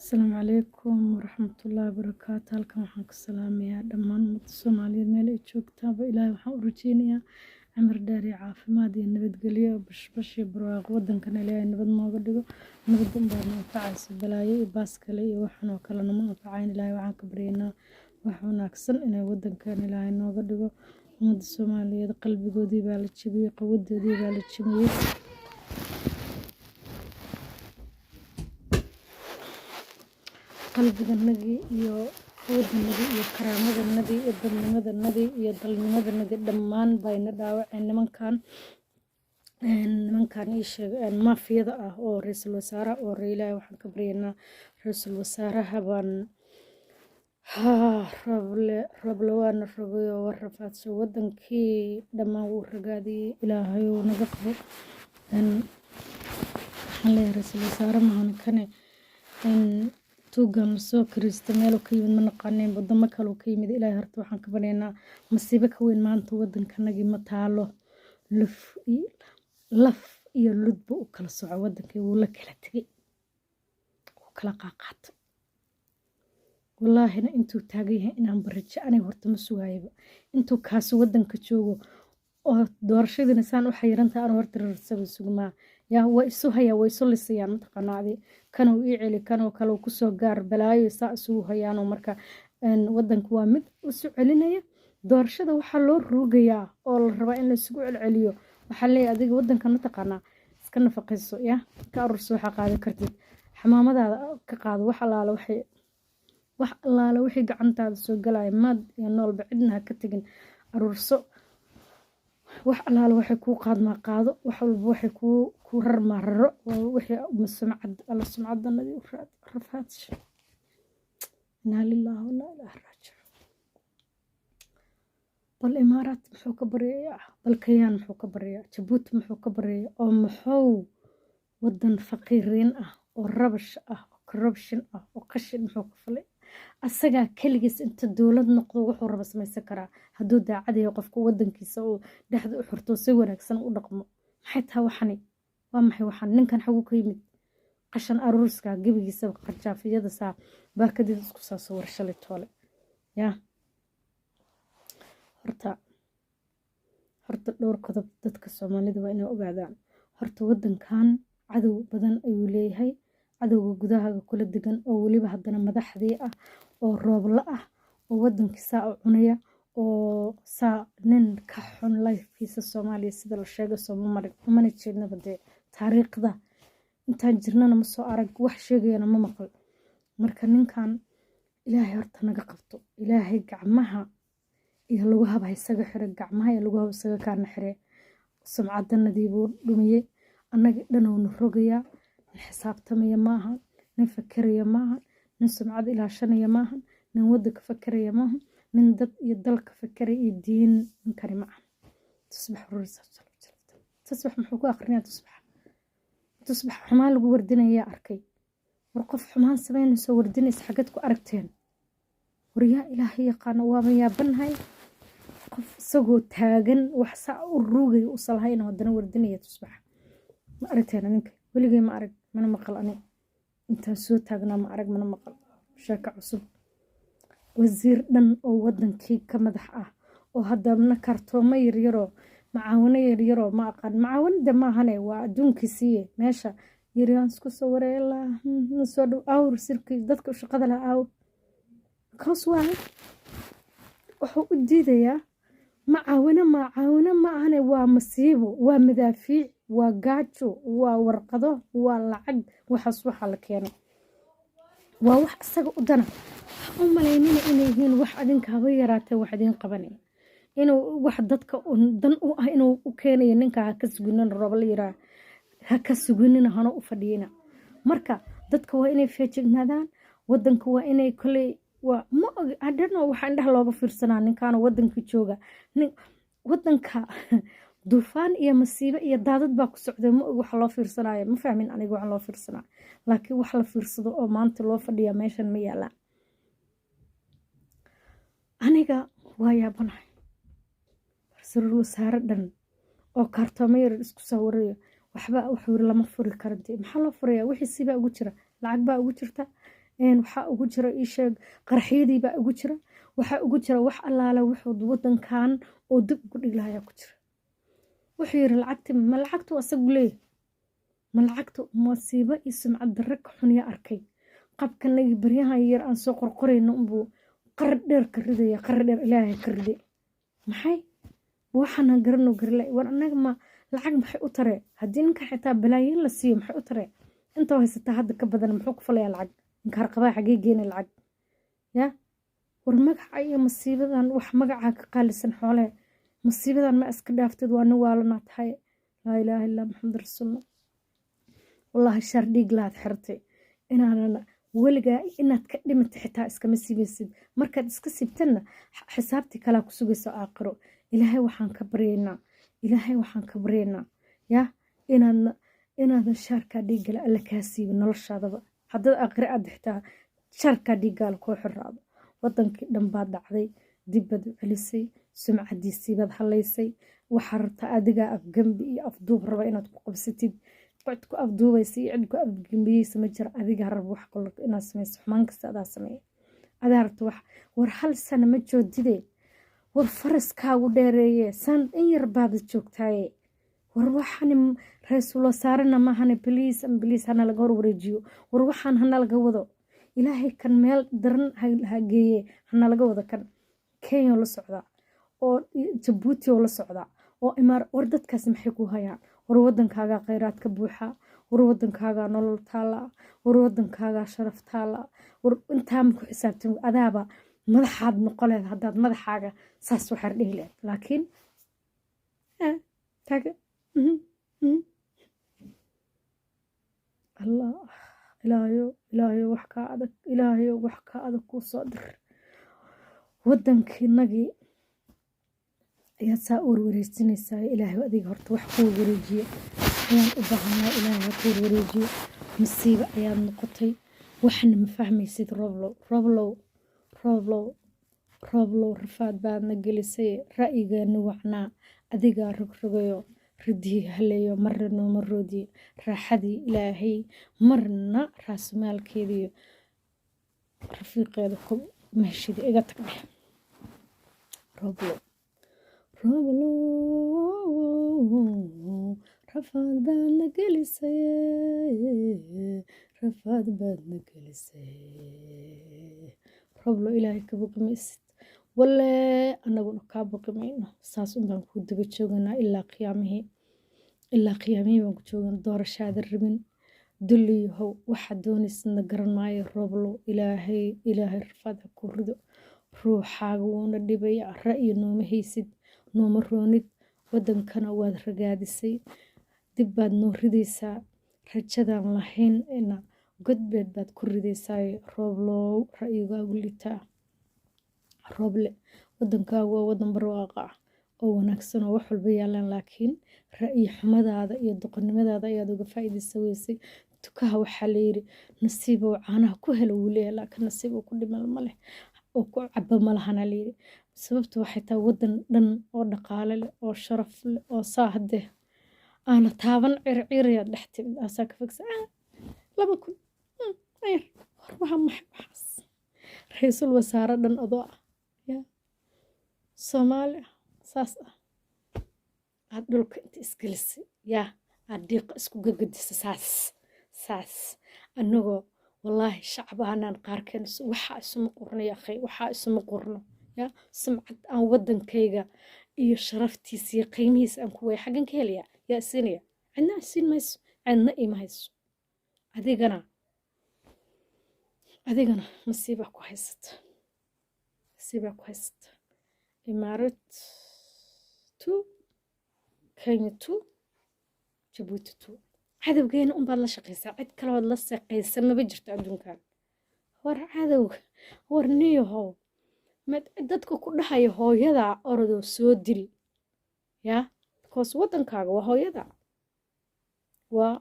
Asalaamu calaykum waraxmatullaahi wabarakaatu. Halkan waxaan ka salaamayaa dhammaan ummadda Soomaaliyeed meel ay joogtaaba. Ilaahay waxaan u rajeynayaa cimri dheer iyo caafimaad iyo nabadgelyo, bashbash iyo barwaaqo. Wadankana Ilaahay nabad nooga dhigo. Nabad unbaa na anfacaysa, balaayo iyo baas kale iyo waxan oo kale nama anfacayn. Ilaahay waxaan ka baryaynaa wax wanaagsan inay wadankan Ilaahay nooga dhigo. Ummadda Soomaaliyeed qalbigoodii baa la jebiyey, qawadoodii baa la jebiyey. Qalbiganagii iyo quwadanadii iyo karaamadanadii iyo dadnimadanadii iyo dalnimadanadii dhammaan bayna dhaawaceen nimankan. Nimankan ii sheeg maafiyada ah oo ra-iisul wasaaraha oo Ilaahay waxaan ka baryaynaa ra-iisul wasaaraha baan Roble. Roble waana rogay oo war rafaadso, wadankii dhammaan wuu ragaadiyey. Ilaahay uu naga qabo. Waxaan leeyahay ra-iisul wasaare mahan kane tuugan lasoo kiriista, meeluu ka yimid ma naqaaneen, wadamo kaleu ka yimid. Ilaahay horta waxaan ka baryaynaa masiibo ka weyn maanta wadankanagii ma taalo. Laf iyo ludba u kala soco, wadankii wuu la kala tegey, wuu kala qaaqaatay. Wallaahina intuu taagan yahay inaan barajo aniga horta ma sugaayaba. Intuu kaasi wadanka joogo oo doorashadiina saan u xayirantahay, anu horta rarsaba sugmaa. Yaa waa isu hayaa, way isu lisayaan, mataqaanaa? Adi kanuu ii celi, kanoo kale kusoo gaar, balaayo saa isugu hayaanoo. Marka wadanka waa mid isu celinaya. Doorashada waxaa loo ruugayaa oo la rabaa in la isugu celceliyo. Waxaa leeyahay adiga wadanka, mataqaanaa, iska nafaqayso, ya ka arurso waxaa qaadan kartid, xamaamadaada ka qaado, wax allaala waxay, wax allaala wixii gacantaada soo galaya, maad iyo noolba cidna ha ka tegin, aruurso. Wax allaala waxay kuu qaadmaa qaado, wax walba waxay kuu rarmaa raro. Wixii sumcad alla sumcadanadii u raad rafaadsha. Inaa lilaahi wa inaa ilaahi raajicuun. Bal Imaaraat muxuu ka baryayaa? Bal Kayaan muxuu ka baryayaa? Jabuuti muxuu ka baryayaa? Oo muxuu wadan faqiiriin ah oo rabash ah oo corruption ah oo qashin muxuu ka falay? Asagaa keligiis inta dowlad noqdo wuxuu raba samaysan karaa, hadduu daacad yahay qofka wadankiisa uu dhexda u xirto, si wanaagsan u dhaqmo. Maxay tahay waxani? Waa maxay waxan? Ninkan xaguu ka yimid? Qashan aruurska gebigiisa qajaafiyada saa baakadiida isku saa sawir shalay toole. Yaa horta dhowr qodob dadka Soomaalida waa inay ogaadaan. Horta wadankan cadow badan ayuu leeyahay, cadowga gudahaga kula degan oo weliba haddana madaxdii ah oo roobla ah oo wadankii saa u cunaya oo saa nin ka xun lifekiisa Soomaaliya sida la sheegay sooma marin, umana jeednaba dee. Taariikhda intaan jirnana ma soo arag, wax sheegayana ma maqal. Marka ninkan Ilaahay horta naga qabto. Ilaahay gacmaha iyo lugahaba ha isaga xire, gacmaha iyo lugahaba isaga kaana xire. Sumcadanadii buu dhumiyey, annagii dhanowna rogayaa. Nin xisaabtamaya maaha, nin fakeraya maaha, nin sumcad ilaashanaya maaha, nin waddanka fakeraya maaha, nin dad iyo dalka fakeraya iyo diin ninkani ma aha. Tusbax ururisa, tusbax muxuu ku akhrinayaa? Tusbax, tusbax xumaan lagu wardinayaa arkay. War qof xumaan samaynayso wardinaysa xaggad ku aragteen? War yaa Ilaahay yaqaano, waaba yaabanahay. Qof isagoo taagan wax saa u ruugaya usan lahayn haddana wardinaya tusbax, ma aragteen adinka? Weligay ma arag, mana maqal. Ani intaan soo taagnaa ma arag, mana maqal. Sheeko cusub. Wasiir dhan oo wadankii ka madax ah oo haddana kartoomo yaryaroo macaawino yaryaroo, ma aqaan macaawinada maahane, waa adduunkii siiye meesha yaryaan isku soo wareelaa soo dhow awr sirkii dadka shaqada laha aaw kaas waa wuxuu u diidayaa macaawino. Macaawino ma ahane, waa masiibo, waa madaafiic, waa gaajo, waa warqado, waa lacag. Waxaas waxaa la keenay waa wax isaga u dana. Ha u malaynina inay yihiin wax adinka haba yaraatee wax idiin qabanaya, inuu wax dadka dan u ah inuu u keenayo. Ninka ha ka suginina, rooba la yiraa ha ka suginina, hana u fadhiyina. Marka dadka waa inay feejignaadaan, wadanka waa inay koley waa ma og adhano waxaa indhaha looga fiirsanaa ninkaana wadanka jooga. Nin wadanka duufaan iyo masiibo iyo daadad baa ku socday, ma og waxa loo fiirsanayo. Ma fahmin aniga waxa loo fiirsanaayo, laakiin wax la fiirsado oo maanta loo fadhiya meeshan ma yaalaan. Aniga waa yaabanahay, ra-iisul wasaare dhan oo kaartoomo yar isku sawirayo waxba wuxuu yiri lama furi karanti. Maxaa loo furayaa? Wixii sibaa ugu jira, lacag baa ugu jirta. Waxaa ugu jira, iisheeg, qaraxyadiibaa ugu jira. Waxaa ugu jira wax allaale wuxuu wadankan oo dib ugu dhigi lahayaa ku jira. Wuxuu yiri lacagti ma lacagtu asagu leeyahay, ma lacagtu. Masiibo iyo sumcad darre ka xun yaa arkay? Qabkanagii baryahan yar aan soo qorqorayno unbuu qar dheer ka ridaya. Qar dheer Ilaahay ka riday. Maxay waxaana garano garle? War annaga ma lacag maxay u taree? Haddii ninka xitaa balaayiin la siiyo, maxay u taree? Inta haysataa hadda ka badan muxuu ku falayaa lacag? Inkaar qabaa xagee geena lacag ya? War magaca iyo masiibadan, wax magacaa ka qaalisan xoolee. Masiibadan ma iska dhaaftid? Waa nin waalanaa tahay. Laa ilaaha illaa Maxamed rasuulullah. Wallaahi shar dhiig lahaad xirtay inaanan weligaa inaad ka dhimata xitaa iskama siibaysid. Markaad iska siibtanna, xisaabtii kalaa ku sugayso aakhiro. Ilaahay waxaan ka baryaynaa, Ilaahay waxaan ka baryaynaa ya inaadan shaarkaa dhiiggale Alla kaa siibin noloshaadaba. Haddaad aakhiro aad xitaa shaarkaa dhiiggaala kuu xiraado. Wadankii dhan baad dhacday, dib baad u celisay, sumcadiisii baad halaysay. Waxaa rabtaa adigaa afgembi iyo afduub raba inaad ku qabsatid. Cid ku afduubaysa iyo cid ku afgembiyeysa ma jira. Adigaa raba wax kale inaad samayso. Xumaan kasta adaa sameeya, adaa rabta wax. War hal sana ma joodide, war faraskaagu dheereeye, san in yar baad joogtaaye. War waxani ra-iisul wasaarena maahane. Please, please, hana laga hor wareejiyo. War waxaan hana laga wado. Ilaahay kan meel daran ha geeye, hana laga wado. Kan Kenya la socdaa oo Jabuuti oo la socdaa oo imaar. War dadkaasi maxay ku hayaan? War wadankaagaa kheyraad ka buuxa, war wadankaagaa nolol taala, war wadankaagaa sharaf taala. War intaa ma ku xisaabtan? Adaaba madaxaad noqoleed haddaad madaxaaga saas waxaad dhihi lehed, laakiin taaga. Allah, Ilaahayo, Ilaahayo, wax kaa adag, Ilaahayo, wax kaa adag kuu soo dir. Wadankiinagii ayaad saa u warwareejinaysaa. Ilaahay adiga horta wax kuu wareejiye ayaan u baahanaa. Ilaahay ha kuu warwareejiyo. Masiibo ayaad noqotay, waxna ma fahmaysid. Roblow, Roblow, Roblow, Roblow, rafaad baadna gelisay. Ra'yigeena wacnaa adigaa rogrogayo, ridihii haleeyo, marna nooma roodiyo raaxadii Ilaahay, marna raasumaalkeediyo rafiiqeeda ku meheshida. Iga tag dheh, Roblow. Roblow, rafaad baadna gelisay, rafaad baadna gelisay. Roblow, Ilaahay ka boqi maysid walee, annaguna kaa boqi mayno. Saas unbaan kuu daba jooganaa ilaa qiyaamihii, ilaa qiyaamihii baan ku joogan. Doorashaada rabin, dulliyahow, waxaad doonaysidna garan maayo. Roblow, Ilaahay, Ilaahay rafaad ha kuu rido. Ruuxaaga wuuna dhibaya. Ra'yi nooma haysid, nooma roonid. Wadankana waad ragaadisay, dib baad noo ridaysaa. Rajadaan lahayn ina godbeed baad ku ridaysaa. Rooblow, ra'yigaagu litaa. Rooble, wadankaagu waa wadan barwaaqa ah oo wanaagsan oo wax walba yaalaan, laakiin ra'yi xumadaada iyo doqonnimadaada ayaad uga faa'iidaysan weysay. Tukaha waxaa layiri nasiib uu caanaha ku helo wuu leeyahay, laakiin nasiib uu ku dhiman ma leh oo ku cabo ma lahana layiri. Sababtu waxay tahay wadan dhan oo dhaqaale leh oo sharaf leh oo saa haddee aana taaban circiriyaad dhex timid, aasaa ka fogsa 2000 ayar. War waa maxay waxaas? Ra-iisul wasaare dhan adoo ah yaa Soomaali ah, saas ah aad dhulka inta isgelisay, yaa aad dhiiqa isku gagadisay, saas saas. Anagoo wallaahi shacab ahanaan qaarkeen waxaa isuma qurno ya akhay, waxaa isuma qurno. Ya sumcad aan wadankayga iyo sharaftiisa iyo qiimihiisa aan ku waaya, xaggan ka helaya? Yaa isiinaya? Cidna isiin mayso, cidna iima hayso. Adigana masiibaa ku haysata, masiibaa ku haysata. Imaarad two, Kenya two, Jabuuti two. Cadowgeena unbaad la shaqaysaa, cid kalood la shaqaysa maba jirto adduunkan. War cadowga, war niyahow, dadka ku dhahaya hooyadaa orodoo soo dil ya, because waddankaaga waa hooyada, waa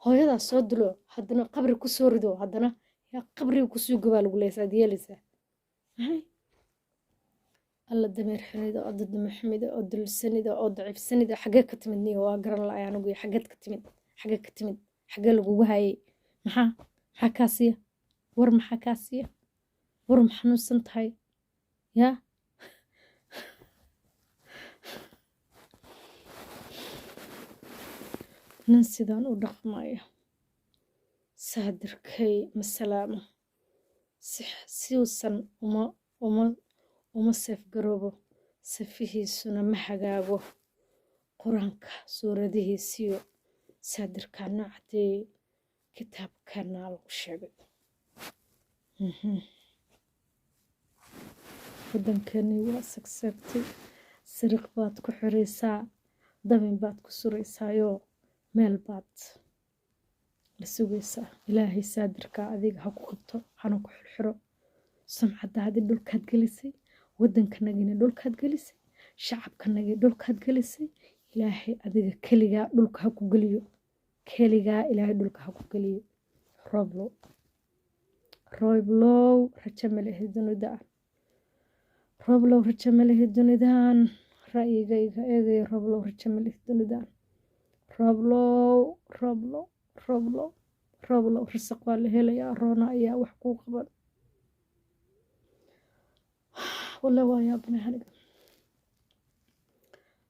hooyadaa. Soo dilo, haddana qabri kusoo rido, haddana yaa qabriga kusoo gobaa lagu leeyahay. Saad yeelaysaa maxay? Alla dameer xumida oo dadnimo xumida oo dulsanida oo daciifsanida, xaggee ka timid niyo? Waa garan la-ay anigu. Xaggeed ka timid? Xaggee ka timid? Xaggee lagugu hayay? Maxaa kaa siiya? War maxaa kaa siiya? War ma xanuunsan tahay? Yaa nin sidaan u dhaqmaya, saadirkay ma salaamo, siusan uma seefgaroobo, safihiisuna ma hagaago. Qur-aanka suuradihiisiyo saadirkaa noo caddeeyey, kitaabkana lagu sheegay. Waddankani waa sagseegtay, siriq baad ku xiraysaa, dabin baad ku suraysaayoo meel baad la sugaysaa. Ilaahay saadirkaa adiga ha ku qabto, hana ku xirxiro. Sumcadaadii dhulkaad gelisay, waddankanagina dhulkaad gelisay, shacabkanagii dhulkaad gelisay. Ilaahay adiga keligaa dhulka ha ku geliyo, keligaa Ilaahay dhulka ha ku geliyo. Rooblow, rooblow, rajo ma lihi dunida. Rooblow, rajo ma lihi dunidan. Ra'yigayga eegaya, rooblow, rajo ma lihi dunidan. Rooblow, rooblow, rooblow, rooblow, risaq waa la helayaa, roona ayaa wax kuu qaban. Walla waa yaabnay aniga.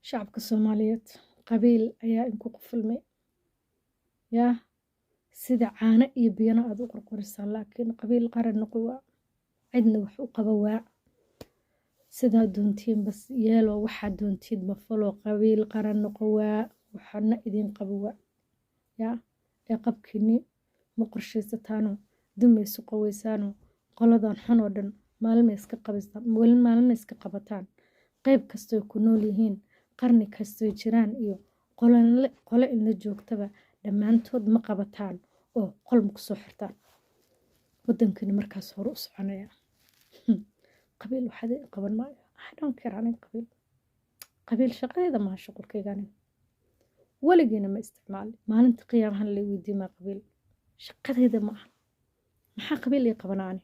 Shacabka Soomaaliyeed qabiil ayaa inku qufulmay, yaa sida caano iyo biyana aad u qorqorisaan, laakiin qabiil qaran noqo waa, cidna wax u qaba waa. Sidaa doontiin bas yeelo, waxaa doontiin ma falo, qabiil qaran noqo waa, waxaana idin qabo waa. Yaa ee qabkiini ma qorshaysataano, dumaysu qaweysaano, qoladan xun oo dhan maalma iska qabistaan, maalma iska qabataan. Qayb kastoy ku nool yihiin, qarni kastoy jiraan iyo qole in la joogtaba, dhammaantood ma qabataan oo qol ma kusoo xirtaan. Waddankani markaas hore u soconaya. Qabiil waxaad qaban maayo. I don't care aniga qabiil. Qabiil shaqadeeda maaha, shuqulkayga aniga. Weligiina ma isticmaalin. Maalinta qiyaamahan la weydiin maa qabiil. Shaqadeeda ma aha. Maxaa qabiil ii qabanaa ani?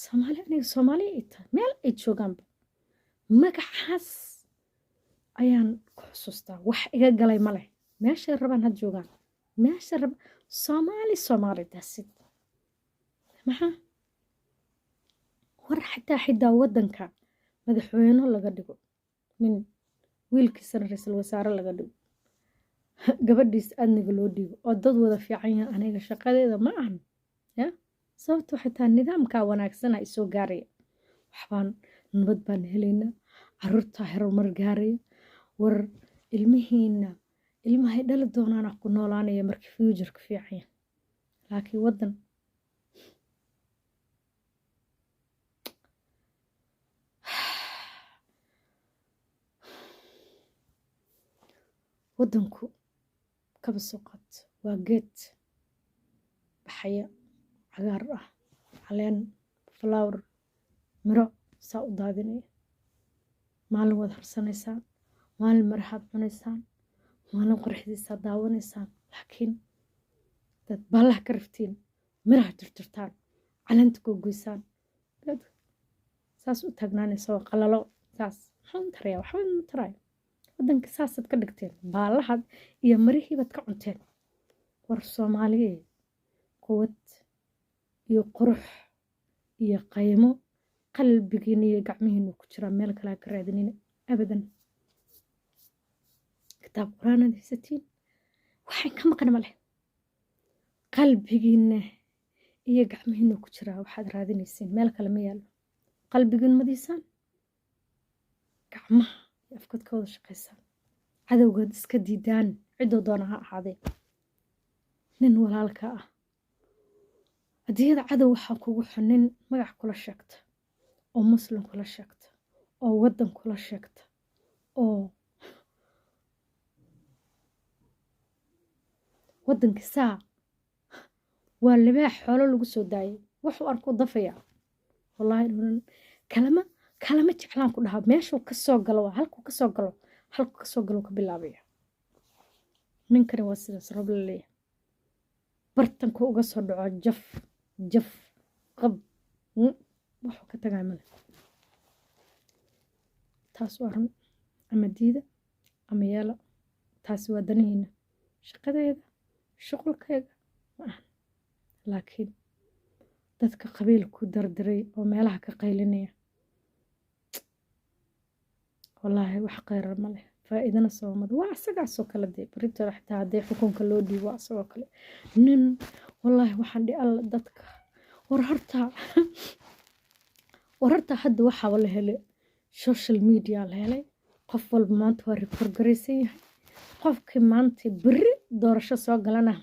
Soomaali aniga Soomaali ay tahay, meel ay joogaanba. Magacaas ayaan ku xusuustaa. Wax iga galay ma leh. Meeshay rabaan had joogaan. Meesha rab Soomaali, Soomaali, that's it. Maxaa? War xitaa waddanka madaxweyne laga dhigo, nin wiilkiisana ra'iisul wasaare laga dhigo, gabadhiis adniga loo dhiibo, oo dad wada fiican yahay, aniga shaqadeeda ma ahan. Ya sababta waxay tahay nidaamkaa wanaagsana isoo gaaraya, waxbaan nabad baan helaynaa, caruurtaa horumar gaaraya. War ilmihiina, ilmahay dhali doonaana ku noolaanaya markii future-ka fiican yahay. Laakiin waddan waddanku kaba soo qaad waa geed baxaya, cagaar ah, caleen, flower, miro saa u daadinaya. Maalin waad harsanaysaan, maalin mirahaad cunaysaan, maalin qoraxdiisaad daawanaysaan. Laakiin dad baallaha ka riftiin, miraha jirjirtaan, caleenta googoysaan, saas u taagnaanaysa oo qalalo, saas maxuu taraya? Waxba ma taraayo. Waddanka saasaad ka dhigteen, baallahaad iyo marihiibaad ka cunteen. War Soomaaliye, quwad iyo qurux iyo qaymo qalbigiina iyo gacmihiina ku jiraa, meel kale ha ka raadinina abadan. Kitaab qur-aanaad haysatiin, waxay ka maqan ma leh. Qalbigiina iyo gacmihiina ku jiraa waxaad raadinaysiin, meel kale ma yaallo. Qalbigiin madiisaan, gacmaha iyo afkood ka wada shaqaysaan, cadowgaad iska diidaan, cidoo doona ha ahaadee, nin walaalka ah. Adduunyada cadow waxaa kugu xun nin magac kula sheegta, oo muslim kula sheegta, oo waddan kula sheegta, oo waddanka saa waa libaax xoolo lagu soo daayay, wuxuu arku dafaya. Wallaahi inuunan kalama jeclaan ku dhahaa. Meeshuu ka soo galo waa halkuu ka soo galo, halkuu ka soo galo ka bilaabaya. Ninkani waa sidaas roob la leeyahay, bartanku uga soo dhaco, jaf jaf qab, wuxuu ka tagaa male. Taas waa run, ama diida ama yeela, taasi waa danihiina. Shaqadeeda shuqulkayga ma ahan, laakiin Dadka qabiil ku dardiray oo meelaha ka qaylinaya, wallaahi wax kheyra ma leh, faa'iidana soomada. Waa asagaasoo kale dee berito xitaa haddii xukunka loo dhiibo, waa asagoo kale nin. Wallaahi waxaan dhihi, Alla dadka, war horta hadda waxaaba la helay social media la helay. Qof walba maanta waa record garaysan yahay. Qofkii maanta berri doorasho soo galana,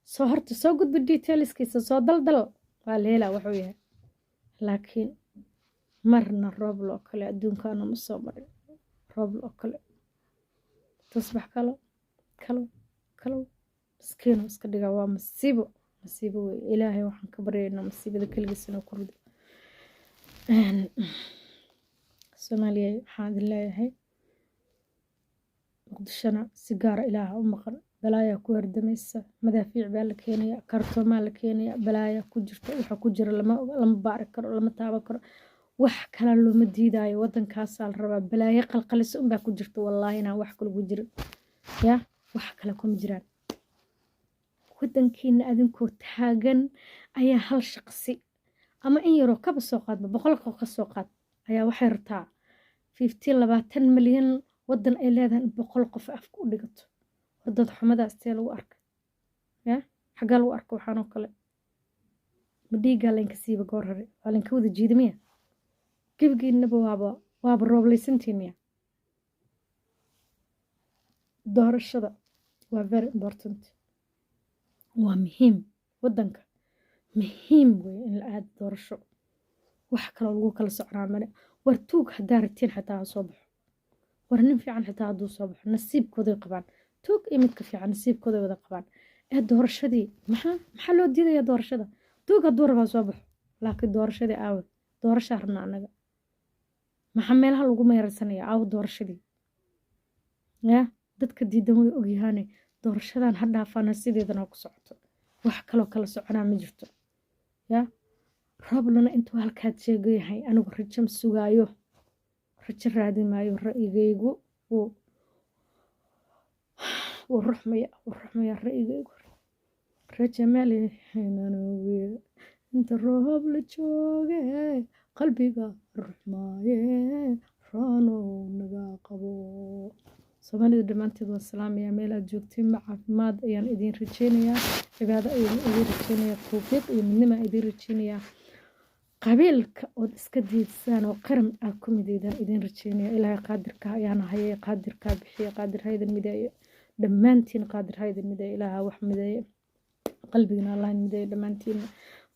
soo horta soo gudbi detailskiisa, soo daldal, waa la helaa wuxuu yahay. Laakiin marna Rooble oo kale adduunkaana ma soo marin. Rooble oo kale tusbax kalo kalo kalo miskiinu iska dhigaa. Waa masiibo, masiibo wey. Ilaahay waxaan ka baryaynaa masiibada keligiis inuu ku rido. Soomaaliya waxaan idin leeyahay, Muqdishona si gaara Ilaaha u maqan. Balaayaa ku hardamaysa, madaafiic baa la keenaya, kartoomaa la keenaya, balaayaa ku jirta. Waxa ku jira lama baari karo, lama taaban karo, wax kale looma diidaayo. Wadankaasaa la rabaa balaayo qalqalisa unbaa ku jirta. Wallaahi inaan wax kale ku jirin, ya wax kale kuma jiraan. Wadankiina adinkoo taagan ayaa hal shaqsi ama in yaroo kaba soo qaadba, 100 ka soo qaad, ayaa waxay rabtaa 15, 20 milyan wadan ay leedahay in 100 qof afka u dhigato. War xumadaas tee lagu arkay? Ya xaggaa lagu arka waxaanoo kale? Ma dhiiggaa laynka siiba goor hore? Waa laynka wada jiidamiya gebigiinaba. Waaba rooblaysantiin. Doorashada waa very important, waa muhiim. Wadanka muhiim wey in la aado doorasho. Wax kaloo lagu kala soconaa male. War tuug haddaa ratiin xitaa ha soo baxo, war nin fiican xitaa hadduu soo baxo, nasiibkooday qabaan. Tuug iyo midka fiican nasiibkooday wada qabaan. Ee doorashadii maxaa loo diidayaa? Doorashada tuug hadduu rabaa soo baxo, laakiin doorashadii aawe? Doorashaa rabna annaga. Maxaa meelaha lagu meeraysanaya? Aawe doorashadii? Ya dadka diidan way ogyahaane, doorashadan ha dhaafaana, sideedana ha ku socoto. Wax kaloo kala soconaa ma jirto. Ya Rooblana intuu halkaad sheegayahay, anigu rajo ma sugaayo, rajo raadi maayo. Ra'yigaygu wuu ruxmaya, wuu ruxmaya ra'yigaygu. Rajo malehinanoge inta roob la jooge, qalbiga ruxmaaye, raanow naga qabo. Soomaalida dhammaanteed waan salaamayaa. Meel aad joogtiin ma caafimaad ayaan idiin rajeynayaa, cibaado ayaan idiin rajeynayaa, towfiiq iyo midnimo idiin rajeynayaa, qabiilka ood iska diidsaan oo qaran aad ku mideydaan idiin rajeynaya. Ilaahay qaadirka ayaana hayay, qaadirkaa bixiya, qaadir haydan mideeyo dhammaantiin, qaadir haydan mideeyo. Ilaaha wax mideeyo, qalbigana Allah mideeyo dhammaantiin.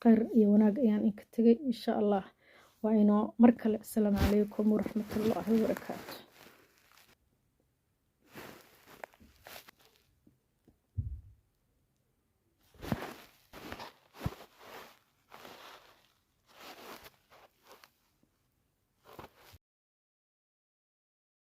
Khayr iyo wanaag ayaan inka tegay. Insha Allah waa inoo mar kale. Asalaamu calaykum waraxmatullaahi wabarakaatu.